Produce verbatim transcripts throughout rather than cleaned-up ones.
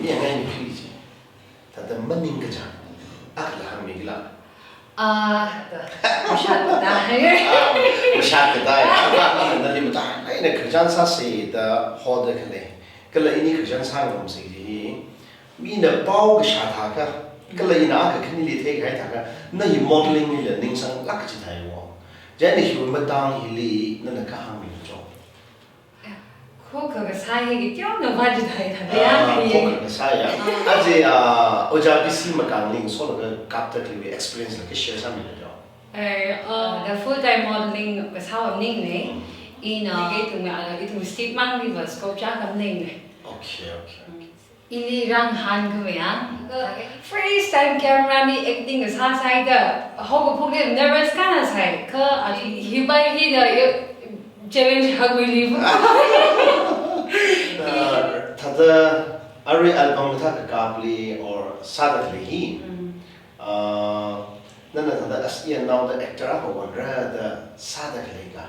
Mi angai mi khui chi. Thāda maningkachāng. Akhala hāngmikhala. Ah, mashat katai. Ah, mashat katai. Nali matailāk eina khararchan sāsa da hoda khalei. Kala ini khararchan sāngarumsa kaji hi. Mina pao kashā thākha. Kala ina akha khanili theikahai thākha. Na hi modeling lila ningsanglāk kaji thāi wo. Chieina hiwui matang hili nana kahāng mi cho. Khokkha kasā hi kateonao va chithāi thāda ya Ah, khayi. Khokkha kasā ya. Ah. Aja, ah, Ojā P C Makangling solaga kapta khalei experience la kashare sāmilo. Eh, uh, the full time modeling kasā va maningne. Mm. Ina, uh, ithum, uh, ithum state mangli va scope chākha maningne. Okay, okay, okay. Ili rāngahān khavai ya. First time camera li acting kasā sāhaida, haokaphokli nervous kana sai. Kha, ah, hi, hi bai hi da, eh, challenge hakmili. Uh, thāda arui album kathā kakapli or sāda khalei hi. Mm. Uh, nana thāda as anaoda actor akha onra da sāda khalei ka.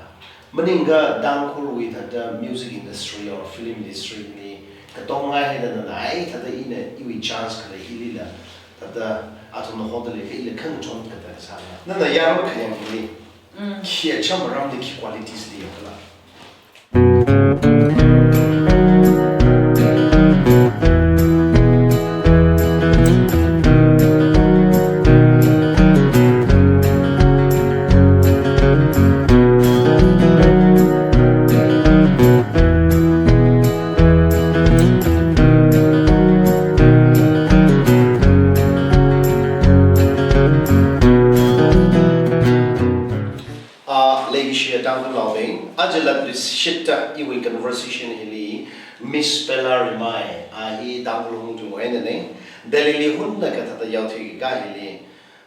Maningakha Tangkhulwui thāda music industry or film industry li katonga haida nana ai thāda ina iwui chance khalei hilila. Thāda athumna hoda leikha ila khangachon kathā kasā ya. Nana yaron khayang hili. Mm. Khi acham ramli khi qualities li yangkhala. Ah, leishiya Tangkhulnaobing, aja latluishitta iwui conversation hili Miss Bella Rimai, ah, hi Tangkhul Hungtung einane, Delhi li hunna kathāda yaothui kakā hili,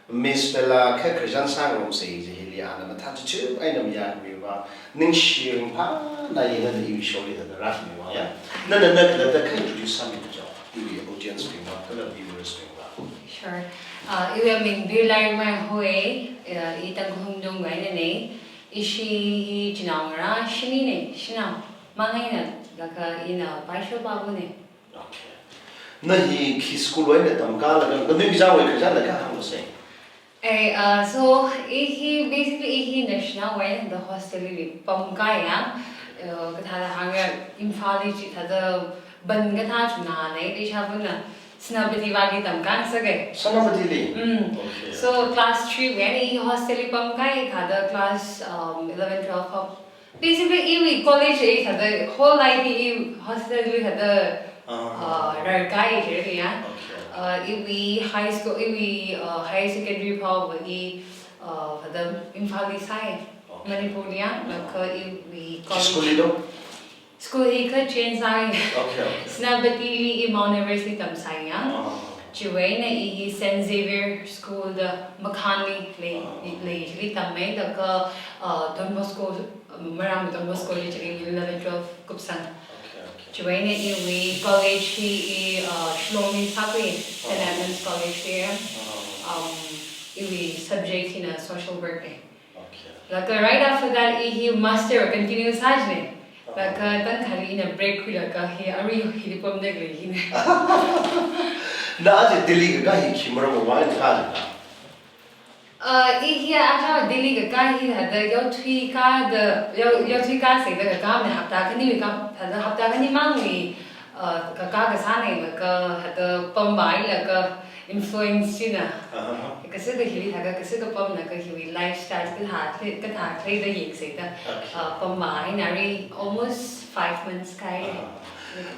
Miss Bella kha khararchan sāngarumsa kaji hili, ana mathā chuchu eina mayākhami va, ningshi ringphāna eina iwui show li thāda rākhami va ya. Nana nana thāda kha introduce sāmi cho, iwui audience bing va, kala viewers bing va. Sure. Uh, iwui ming Birla Rimai hoi, uh, i Tangkhul Hungtung wui einane, ishi hi chinaongarā shinine, shanao, mang eina, laga ina paisho pāvane. Okay. Na hi khi school wui eina tamkā laga, na mi kachāwui kachāla kahāngsa. Eh, uh, so, i hi, basically, i hi national wui eina hostel li pamkāi ya, uh, kathāda hānga Imphal li chithāda ban kathā chunane, leisha bana, Senapati vāli tamkāngasaka. Senapati li? Mm. Okay. So, class three wui eina i hostel li pamkāi, thāda class, um, eleven, twelve pam. Basically, iwui college li thāda whole life i hostel li thāda, Ah. uh, rarkāi jira ya. Okay. Uh, iwui high school, iwui, uh, higher secondary pao va i, uh, thāda Imphal li sāi. Okay. Manipur li ya, laga iwui college. School li do? School hi kha change sāi. Okay, okay. Senapati li i Mount Everest li tamsai ya. Ah. Chiwui eina i hi Saint Xavier School da Makhan li lei, Ah. lei chili tamme laga, uh, Don Bosco, um, Maram Don Bosco li chili eleven, twelve kupsang. Okay, okay. Chiwui eina iwui college hi i, uh, Shillong li sākhui, Saint Ah. Edmund's College li. Ah. Um, iwui subject hina social work ne. Okay. Laga right after that, i hi master continue sāchine. Ah. Laga tangkhali ina break khuilaga hi arui hili pamda khalei hine. Na aja Delhi kakā hi khi maramwui vang kakā jila? Uh, i hi aja Delhi kakā hi thāda yaothui kāda, yao, yaothui kāsa da kakāmane hapta khani kakā, thāda hapta khani mangli, uh, kakā kasāne laga thāda pamvāi laga influence china. Aha. Kasā ka hili thāda kasā ka pamlaga hiwui lifestyle kathā khalei, kathā khalei da yangsa da, Okay. uh, pamvāi na arui almost five months kāi. Aha.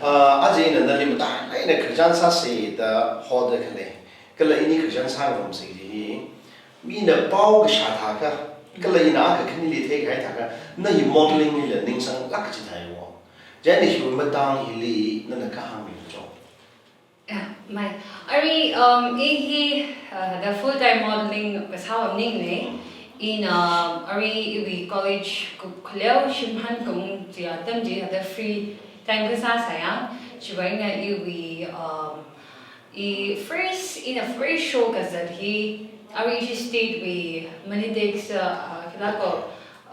Uh, aja ina nali matailāk eina khararchan sāsa da hoda khalei. Kala ini khararchan sāngarumsa kaji hi, mina pao kashā thākha, kala ina akha khanili theikahai thākha, na hi modeling lila ningsanglāk kaji thāi wo. Chieina hiwui matang hili nana kahāng mi cho. Ya, mai. Arui, um, i hi, uh, the full time modeling kasā va maningne. Mm. Ina, um, arui iwui college kup khaleo shimhan kung jia tam ji the free time kasā sāya. Chiwui eina iwui, um, i first, ina first show kazat hi, arui ishi state wui Manitex, uh, uh, khila ko,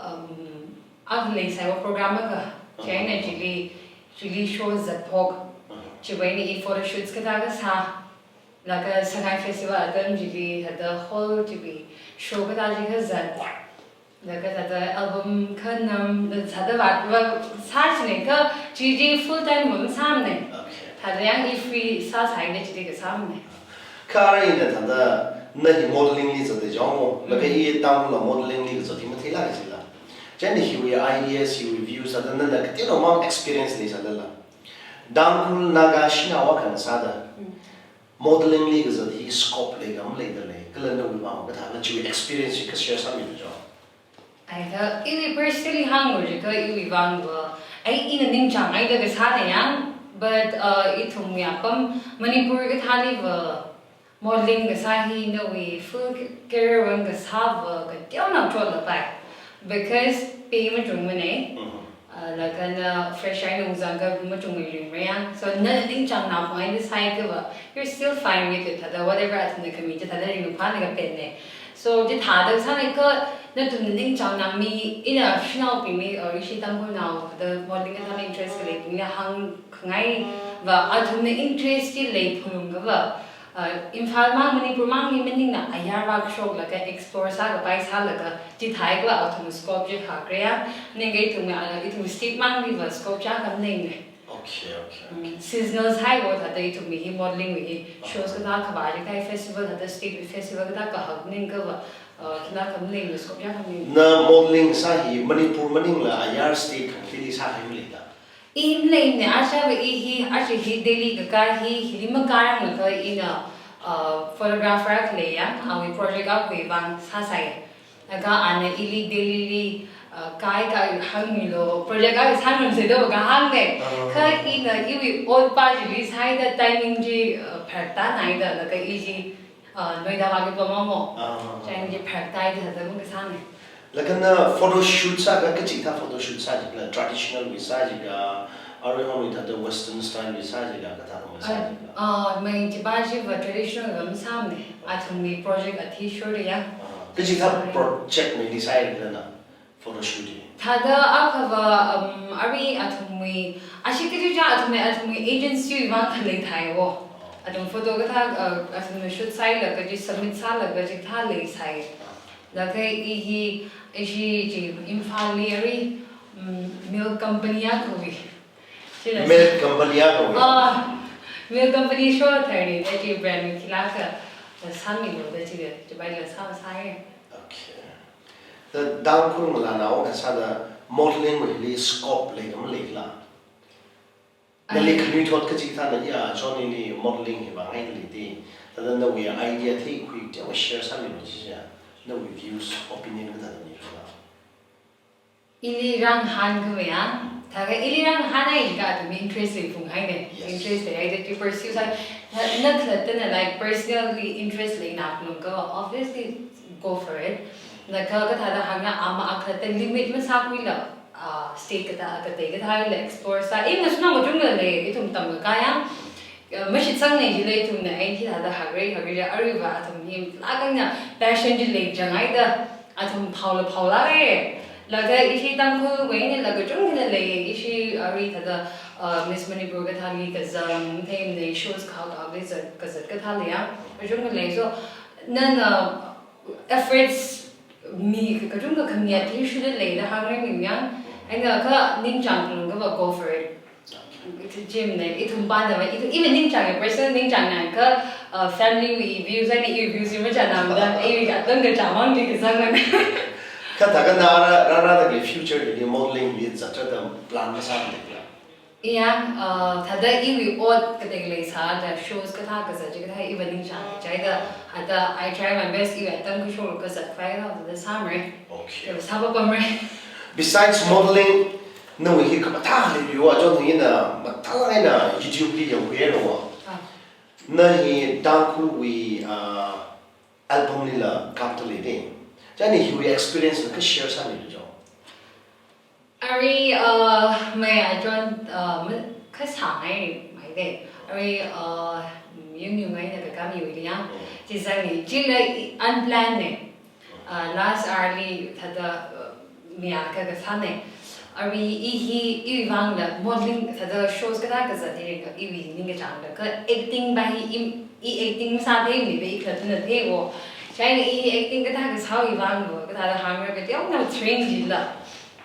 um, akha leisai va program akha, Aha. chieina chili, chili show zatphok. Aha. Chiwui eina i photo shoots kathā kasā, laga Sangai Festival atam chili thāda hall chiwui show kathā chi kazat, laga thāda album kanam, thāda vāva sāchine kha chi chi full time va masāmane. Okay. Thāda yang i free sāsāhaida chili kasāmane. Kha arui ina thāda na hi modeling li zat de jao mo, laga Mm. i Tangkhul la modeling li kazat hi matheila kajila. Chieina hiwui ideas, hiwui views, thāda nana kateonao mang experience leisālala, Tangkhul Naga shanao akha sāda Mm. modeling li kazat hi scope lei kha maleida lei, kala nawui vang kathāna chiwui experience hi kha share sāmilu jao. Ai, thāda iwui personally hānglu jiakha iwui vangva, ai, ina ningchānghaida kasāne yang, but, uh, ithumwui apam Manipur kathāliva modeling kasā hi nawui full career vang kasāva kateonao chotlapai. Because pay machungmane. Mhm. Uh, laga na fresh eina ungzang kha machungmei ringmei yang. So na ningchāngnao phung eina sāi kha va, you're still fine with it. Thāda whatever athumna khami chi thāda ringphāna kapenne. So chithāda sālei kha nathumna ningchāngnao mi, ina shanaobing mi, or ishi Tangkhulnao thāda modeling kathāna interest khalei bingli hāngkhangaiva, athumna interest chi lei phulung kha va, uh, Imphal mang, Manipur mangli maningla ayar vākashoklaga explore sākapai sālaga chithāi kha athum scope chi khakre ya. Maningakha ithum, uh, ithum state mangliva scope chi kha maleine. Okay, okay, okay. Mm, seasonal sāhaiwo thāda ithumwui hi modeling wui hi shows kathā khavā chi thāi festival thāda state festival kathā kahak maning kha va, uh, khina kha maleine, scope chi kha maleine. Na modeling sā hi Manipur maningla ayar state khangateili sākahai maleila? I maleine, ashava i hi, ashi hi Delhi kakā hi, hili makāranglaga ina, uh, photographer akha lei yang, awui project akhawui vang sāsai. Laga ana ili Delhili, uh, kāi kāi hāngmilu, project akha sāngarumsei da kahāngne. Ah. Kha ina iwui otpā chili sāhaida timing chi, uh, pharaktānaida, laga i chi, uh, Noida vāki pamamo. Ah. Chang chi pharaktāi thāda makasāne. Laga na photo shoot sākha kachikathā photo shoot sā jiakha, traditional wui sā jiakha, arui hongwui thāda western style wui sā jiakha, kathāda sā jiakha? Uh, mai chipa chiva traditional va masāmane. Athumwui project athishurda ya. Ah, kachikathā project meili sāi khala na photo shoot hi? Thāda akhava, um, arui athumwui, ashi kachicha athumwui, athumwui agency wui vang khalei thāiwo. Athum photo kathā, uh, athumna shoot sālaga chi submit sālaga chikathā leisai. Laga i hi, ishi chi Imphalli arui, mm, milk company akhawui. Chila Milk company akhawui? Ah, milk company show tharni, da chi brand khila kha, sāmilu da chi, chipaila sā sāi. Okay. Da Tangkhul ngalānao akha sāda modeling wuili scope lei kha maleila? Nali Ai. khanuithot kachikathāna ya, Johnny li modeling hi vāngai khalei ti. Thāda nawui idea theikhui teowa share sāmilu jiakha, nawui views, opinion kathāda milu jao. Ili rāngahān kha maya, thākha ili rāngahānhai kha athum interest lei phunghaine. Yes. Interest leihaida chi pursue sā, na, na khalattana, like, personally interest leina phung kha, obviously go for it. Laga kathāda hāngna ama akhalatta limit masākhuila, ah, state kathā, katei kathāla explore sā. Ina shanao kachungkha lei, ithum tamkakā yang, ah, mashitsangne jilei ithumna, ai, hithāda hakre, hakre, aruiva athum hi, lakangna passion chi lei changhaida, athum phaola phaolāke. Laga ishi Tangkhulwui eina la kachungkha lei, ishi arui thāda, ah, Miss Manipur kathāli kazang, theimane shows khak khak lei zat, kazat kathā lei ya, kachungkha lei. So, nana efforts mi kachungkha khami athishurda leida hāngrei mi yang, eina kha ningchāng khalung kha va go for it. Chi, chimne, ithum pāna va, ithum, even ningchāng, personal ningchāngna kha, uh, family wui views eina iwui views hi machānamda, iwui atam kachāng mangli kazangmane. Kha thākha na rā, rā, rāda khalei future hili modeling li zatda plan masāmane khala? Iya, uh, thāda iwui ot katei leisāda shows kathā kazat chikathā iva ningchāng, chieina, thāda I try my best, iwui atam kashok kazat khavai thāda sāmara. Okay. Iva sāpapamara. Besides modeling, nawui hi kha mathā leiluiwa, John hina mathālāk eina YouTube li yangkhuihaowa. Ah. Na hi Tangkhulwui, ah, album lila kapta leide. Chieina hiwui experience la kha share sāmilu jao. Arui, ah, mai a John, ah, ma, kha sāngai maide. Arui, ah, yung yung eina kakā miwui li yang. Mm. Chi zangi, chila i unplanned ne. Uh, last hour li thāda, uh, mi akha kasāne. Arui i hi, iwui vangla modeling thāda shows kathā kazat hi reka iwui ningkachāngla, kha acting va hi i, i acting masāthei mi va i kha tuna thei wo. Chieina i hi acting kathā kasāwui vang lo, kathāda hāngra kateonao train jila.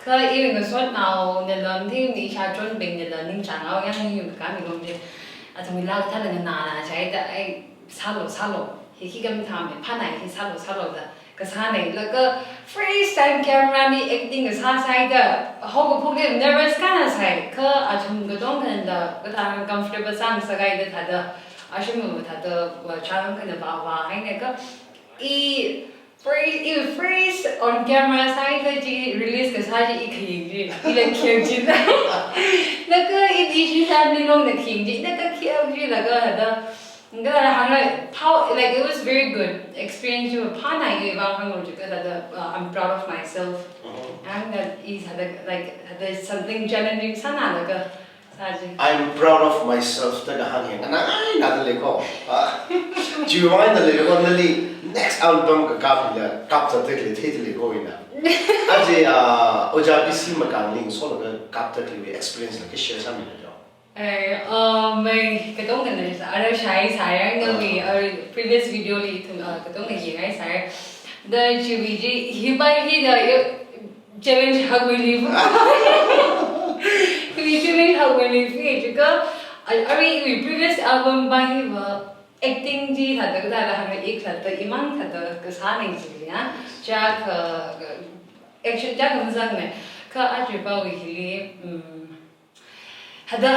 Kha iwui ngasotnao nala mathei mi, ishā chonbing nala ningchāngao yang yum kami lom de. Athumla kathāda nganāna chieina ai sālo, sālo. Hi khikha mathāmei, phānai hi sālo, sālo da. Kasānei, laga first time camera li acting kasā sāhaida, haokaphokli nervous kana sai, kha athum katonga nala, kathā comfortable sāngasakhaida thāda, ashim thāda, va chang kana va, va haine kha, i, first, i first on camera sāhaida chi release kasā chi i khayang chi, ila khayang chi. Laga i, i chi family longna khayang chi, laga khayang chi, laga thāda, Nga hāngra, how, like, it was very good experience. Chi phānai, iwui vang hānglu jiakha thāda, uh, I'm proud of myself. Uh-huh. And that is thāda, like, that is something challenging sāna laga sā chi. I'm proud of myself da kahāng hi nganāngaina da lei ko. Ah. Chiwui vang da lei ko, nali next album kakap hila, kap zatek lei thei da lei ko ina. Aja, ah, Ojā P C Makangling solaga kap zatek leiwui experience la kha share sāmilo. Eh, uh, mai katongana sa, ara shāi sāya, nawui, uh, previous video li ithum, uh, katongana yangngai sāya. Da chiwui chi, hi bai hi da, yo, challenge hakwui li fu. Hi challenge hakwui li fu, jiakha, uh, arui iwui previous album bai hi va, acting chi thāda kathāda hāngra, i thāda imang thāda kasānei chili ya. Chiakha, action chiakha mazangnei. Kha aja pawui hili, um, Thāda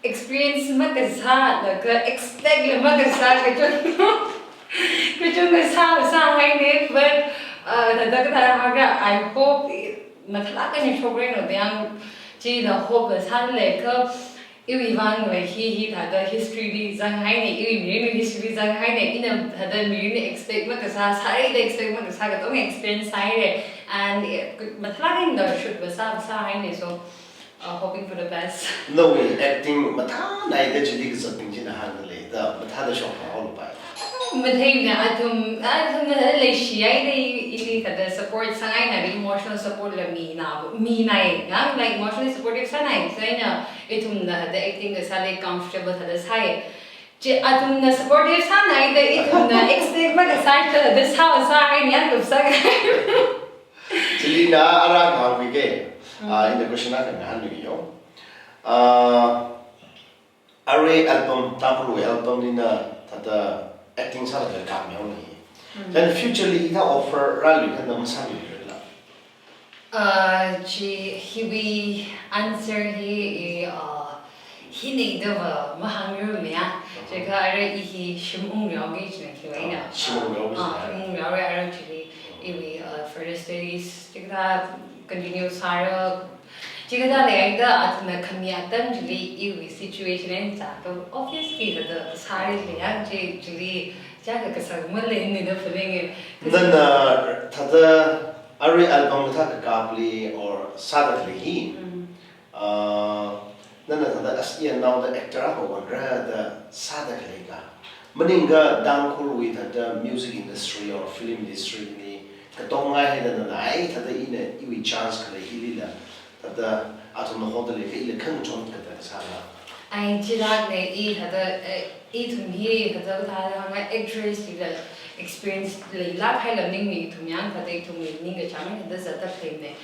experience makasā, laga expect la makasā, kachon, kachon kasā, sāhaine, but, uh, thāda kathā hāngra, I hope, eh, mathālāk eina shokra no, yang, chila hope la sālei kha, iwui vang la hi, hi thāda history li zanghaine, iwui mirinwui history li zanghaine, ina thāda mirinli expect makasā, sāhaida expect makasā, katonga experience sāhaire, and, eh, mathālāk eina shoot va sā, sāhaine, so, Uh, hoping for the best. Nawui acting mathānai da chili kazatbing china hāngda lei da, mathāda shokhaolu pai. Matheimana athum, athumna leishi haida i, ili thāda support sāngaina, emotional support la mina, minai, ngang, like, emotionally supportive sānai, chieina ithumna thāda acting kasāli comfortable thāda sāi. Chi athumna supportive sānai da ithumna expect makasā thāda sā, sāhai nian lup sāngai. Chili ina ara kahāngwui ke, ah, ina question akha ngahānlu yo. Ah, arui album, Tangkhulwui album li na thāda acting sālaga kap mihaowa hi. Mm. Then future li hithā offer rāluiakha na masāmilala? Ah, chi hiwui answer hi, i, ah, hi nei da va mahāngrumei ya. Jiakha ara i hi shim ungrihaoki china hiwui eina. Ah, shim ungrihaoki china. Ah, shim ungrihaora ara chili iwui, ah, further studies, jiakha continue sāra. Jiakha leihaida athumna khami atam chili iwui situation eina chāka, obviously thāda sāri leiya, chi, chili jiakha kasā maleini da feeling e. Nana thāda arui album kathā kakapli or sāda khalei hi. Mm. Ah, nana thāda as anaoda actor akha onra da sāda khalei ka. Maningakha Tangkhulwui thāda music industry or film industry li katonga haida nana ai thāda ina iwui chance khalei hilila thāda athumna hoda lei kha ila khangachon kathā sāla. Ai chilāk nei i thāda, eh, ithum hi thāda thāda hānga actress chila experience leilāk haila ningmi ithum yang thāda ithumwui ningkachāng thāda zatda khaleinei.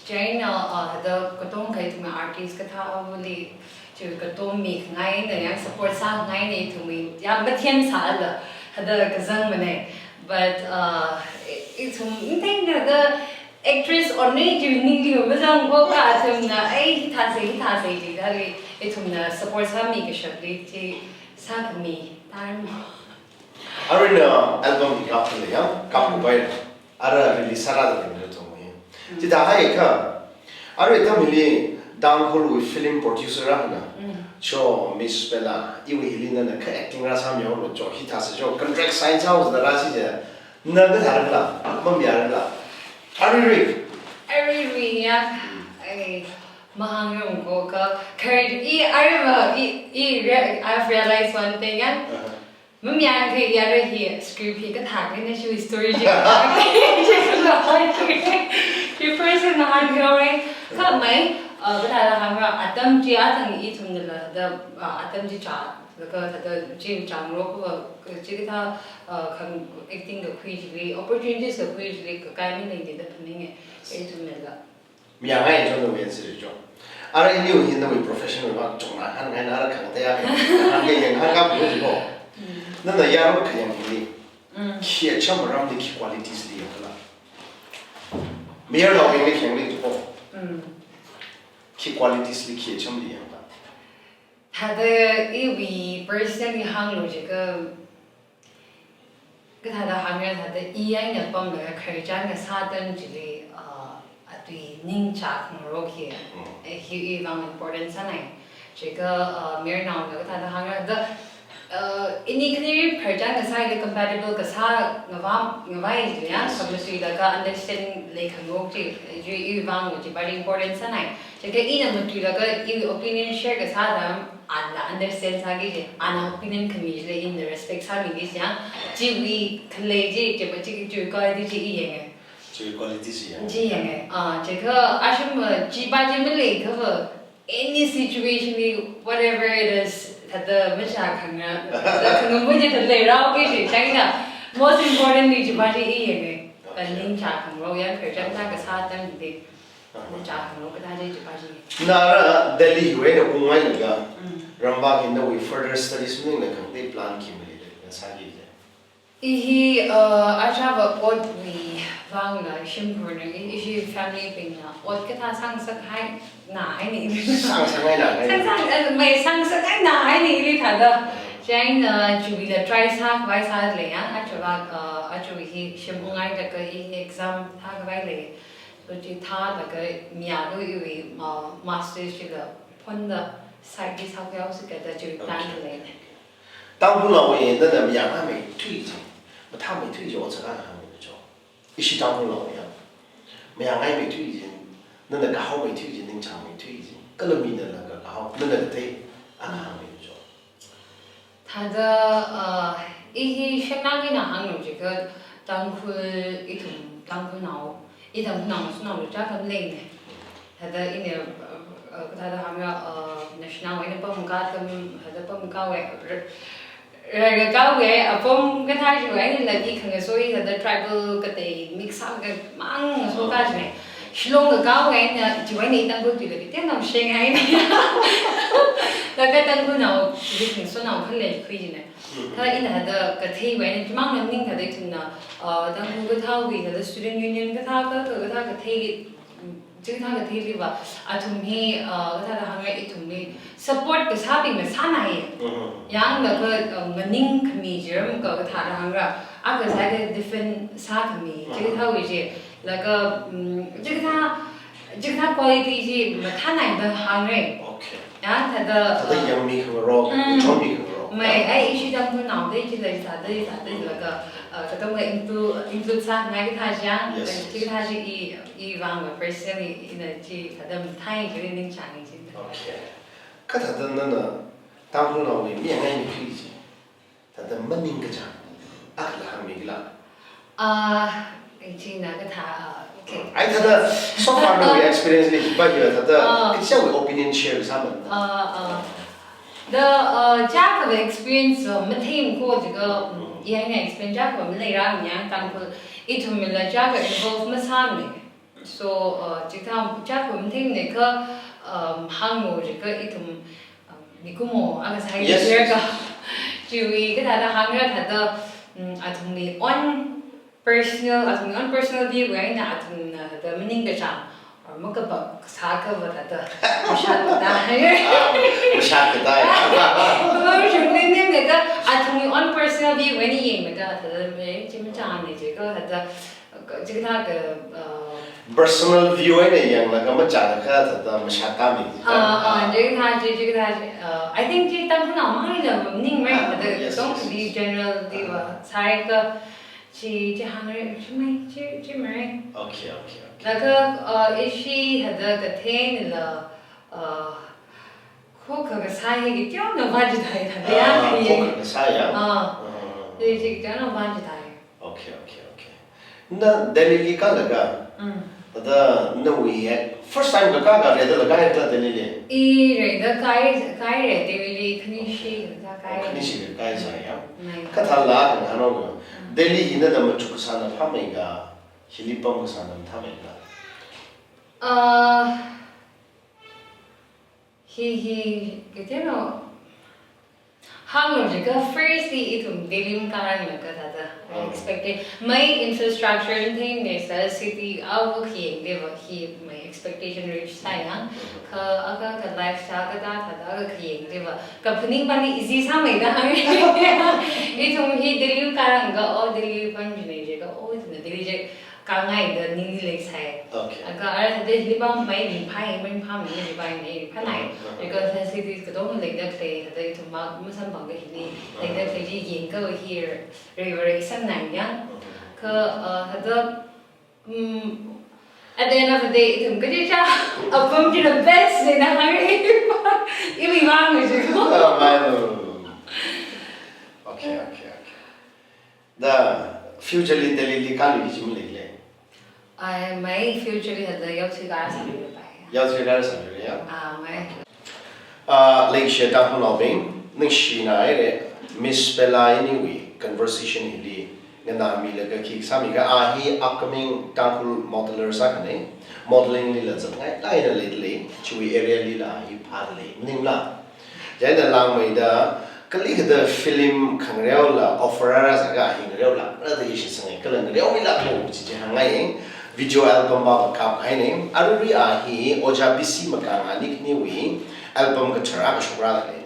Chieina, ah, thāda katonga ithumwui artist kathāli, chi katonga mi khangaina yang support sāngaina ithumwui, ya mathian sāla, thāda kazangmanei. But, ah, i, ithum, ithum thāda actress onra chi ningli mazang ko kha athumna, ai, hithāsei, hithāsei chi thāli, ithumna support sāmi kashapli, chi sākhami, time. Arui na album hi kap khalei ya, kap kubai. Ara release sāra da ringda thong hi. Mm. Chithāhaiakha, arui atam hili Tangkhulwui film producer akhana. Mm. Cho Miss Bella, iwui hili nana kha acting rāsāmihaolu cho, hithāsei cho, contract sign sāhaosa da rāsi je. Na kathā rāla, mamayā rāla. Aruirui. Aruirui ya. Mm. Ai, mahāngrumko kha, kha i aruiva, i, i rea-, I've realized one thing ya. Uh-huh. Mamayākha i ara hi script hi kathā kha na shu story chi kathā kha chi kathā kha. Preparation na hāngkhui haora, kha mai, uh, kathāda hāngra, atam chi athang ithumnala da, uh, atam chi chā, laga thāda chi chāngarok va, chi kathā, uh, khang acting kakhui chili, opportunities kakhui chili, kakai maningda phaninga, ithumnala. Miyangai chonawui answer cho. Ara iniwui hi nawui professional va chungna hāngngaina ara khangateiya, hāngkha yang hāngkha bu chi ko. Nana yarok khayang hili. Khi acham ramli khi qualities li yangkhala. Mayarnaobingli khayang li tu ko. Khi qualities li khi achamli yangkhala. Thāda iwui personally hānglu jiakha, kathāda hāngra thāda i eina pamlaga khararchan kasā atam chili, uh, atui ningchā khangarok hi, eh, hi iwui vang important sānai. Jiakha, uh, mayarnaona kathāda hāngra da, uh, ini khani khararchan kasā hili compatible kasā ngavā, ngavai jiya, khamatuilaga understand lei khangarok chi, chi iwui vang chi very important sānai. Jiakha ina matuilaga iwui opinion share kasā atam, ana understand sāki ji, ana opinion khami chili ina respect sāmiki jiya, chiwui khalei chi, chiva chi, chi quality chi i yanga. Chi quality chi yanga. Chi yanga. Ah, jiakha asham, uh, chiva chi maleiakhava, any situation li, whatever it is, thāda machā khangra, thāda khangamun chi thāda leirāki ji, chieina, most importantly, chiva chi i yanga. Okay. Kaningchā khangarok yang khararchan kasā atam chili. Ningchā khangarok kathā chi chiva chi. Nara Delhi wui eina ungngai laga, ramvak hi nawui further studies maningla khangatei plan khi maleila sāki ji. I hi, uh, achāva otwui vangla shimkhurna, i, ishi family bingna ot kathā sāngasak haina haini. Sāngasak haina haini. Sāng, sāng, uh, mai sāngasak haina haini ili thāda. Chieina, uh, chiwuila try sākhavai sālei ya, achāva, uh, achāva hi shim ungngai laga i exam thākhavai lei. So chi thālaga miya lo iwui, uh, masters chila phonda side li sākhuihaosa kathāda chi plan lei. Tangkhulnaowui nana mayangmeithui chi, mathāmeithui chi otsak hāngmi cho. Ishi Tangkhulnao ya. Mayangmeithui chi, nana kahaomeithui chi, ningchāngmeithui chi. Kala minala kakahao, nana kathei, akha hāngmi cho. Thāda, uh, i hi shaknang eina hānglu jiakha Tangkhul ithum Tangkhulnao, i Tangkhulnao suna lu cha kam lei ne. Thāda ina, uh, uh, thāda hāngra, uh, national wui eina pamkā kam, thāda pamkāwui, ra-, rākāwui, apam kathā chiwui einala i khangaso i thāda tribal katei mix up ka mang so ka jine. Shillong kakāwui eina, chiwui eina i Tangkhul tuila, kitenam shengai ne. Laga Tangkhulnao, chiwui khangasonao khalei khui jine. Thāda ina thāda katheiwui eina, chimang namning thāda ithumna, uh, Tangkhul kathāwui, thāda student union kathā, ka, ka, kathā kathei, mm, chikathā katheiliva, athum hi, uh, kathāda hāngra ithumli, support kasābingna sānai. Yanglaga, uh, maningkhami jiram ka kathāda hāngra, akha sāda defend sākhami, chikathāwui chi, laga, mm, chikathā, chikathā quality chi mathānaida hāngra. Okay. Ya, thāda, thāda uh, yangmi khangarok, mm, chonmi khangarok. Mai, ai, ishi Tangkhulnao da chila, thāda, thāda, laga, uh, katonga include, include sāngai kathā chang, yes, chikathā chi i, i vang personally, ina chi, thāda mathāi chi ningchāng chi. Okay. Kathāda nana, Tangkhulnaowui mayangmeithui chi. Thāda maningkachāng, akhala hāngmila. Ah, ichina kathā, ah, okay. Ai thāda, so far nawui experience li hipa hiya thāda, ah, kachichāwui opinion share sāmana. Ah, ah. Da, ah, chākha experience, ah, mathei ko jiakha, mm, i eina experience chākha maleirāmana Tangkhul, ithumla chākha involve masāmana. So, uh, chithang chākha matheimana kha, um, hānglu jiakha ithum, um, mikumo akha sāi, yes, jiakha. Chiwui kathāda hāngra thāda, um, athumwui own personal, athumwui own personal view wui eina athumna thāda maningkachāng, or makapa sākhava thāda, mashat da. Ah, mashat da. Kha shimli ni ne kha, athumwui own personal view wui eina yanglaga thāda, me, chi machāngna jiakha thāda, chikathā ka, uh, personal view eina yanglaga machāda kha thāda mashat tāmi. Ah, ah, chikathā chi, chikathā chi, uh, I think chi Tangkhulnao manglila maningmara, ah, thāda, yes, yes, yes, tongli general diva, ah, sāikha chi, chi hāngre, chi mai, chi, chi mare. Okay, okay, okay. Laga, uh, ishi thāda katheinala, uh, khokkha kasā hi kiteonao vāchithai thāda ya, ah, hi. Khokkha kasā ya? Ah. Ah. Hi, hi kiteonao vāchithai. Okay, okay, okay. Na Delhi li kālaga, mm, Thāda nawui first time kakā ka reida la kāi khala Delhi li? I reida kāi, kāi re Delhi li khanishi ka kāi. Oh, khanishi ka kāi sāya. Mai. Kathāla khangarok. Mm. Delhi hi nada machuk kasāna phāmei ka, hili pam kasāna mathāmei ka? Uh, hi, hi, kathāna, hānglu jiakha firstly ithum Delhi makāranglakha thāda. Oh. Expected. Mai infrastructure thing ne sā city awo khayang deva hi mai expectation reach sāya. Mm-hmm. Kha akha ka lifestyle kathā thāda akha khayang deva. Kaphaning pāli easy sāmeida hāng. Ithum hi Delhi makārangakha, oh, Delhi pam jine jiakha, oh, ithumna Delhi chi kāngaida ningli leisai. Okay. Akha ara thāda hili pam mai ringphāi, mai ringphāmei, ringphāmei, ringphānai. Uh-huh, uh-huh. Because facilities katonga leida khalei, thāda ithum ma masamphangakha hili, uh-huh, leida khalei chi yangakha hi, very, very samnai ya. Uh-huh. Kha, uh, thāda, mm, at the end of the day, ithum kachichā apam china best ne na hāngra. Ili vang ji. Ah, mai lo. Okay, okay, okay. Thāda future li Delhi li kāluiki chi maleila? Ai, mai future li thāda yaothui kāra sāluipai. Yaothui kāra sāluiya? Ah, mai. Ah, leishiya Tangkhulnaobing, ningshina haira, Miss Bella iniwui conversation hili nganāmilaga khi sāmi kha, a hi upcoming Tangkhul modeler sākhane, modeling lila zatngailāk eina leidalei, chiwui area lila hi phādalei, maningla. Chieina langmeida, kalikathā film khangareola offer rāra sākha hi ngareolākra da ishi sangai, kala ngareomilāklu chi chi hāngngai, video album va kapkahaine, aruirui a hi Ojā P C Makang ani khaniwui album kathara kashok rākahai.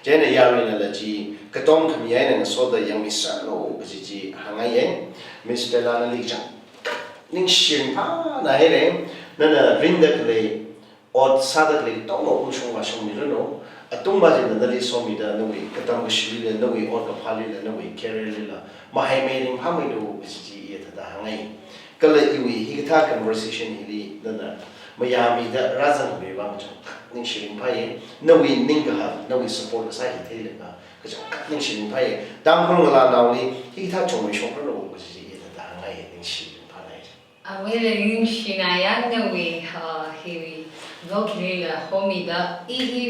Chieina yaruinala chi, katom khami eina ngasoda yangmiserlu kaji chi hāngngaiye, Miss Bella nali chang. Ningshi ringphānai haira, nana ringda khalei, ot sāda khalei katonga ungshung vāshungmiranu, atungva china nali somida nawui katam kashilila, nawui ot kaphālila, nawui career lila, mahaimei ringphāmeilu kaji chi iya thāda hāngngai. Kala iwui hikathā conversation hili nana mayāmida rāzangmi vang chang, ningshi ringphāye, nawui ningkaha, nawui support kasā hi theilaga, kachangkhat ningshi ringphāye. Tangkhul ngalānaoli hikathā chungmei shokralu kaji chi iya thāda hāngngai, ningshi ringphānai. Awui lei ningshinaya nawui, uh, hiwui vlog hilila homida, i hi,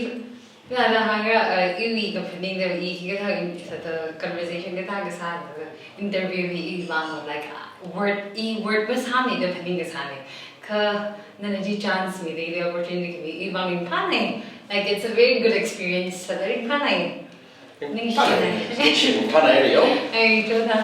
nana hāngra, uh, iwui kaphaning da i hikathā sāda conversation kathā kasā, interview hi i vang, like, uh, word, i word masāmida phaning kasāne. Kha nana chi chance mida, ili opportunity mida, i vang ringphānai. Like, it's a very good experience, sāda ringphānai. Ningshinai. Ningshi ringphānai haira yo. Ai, chotha.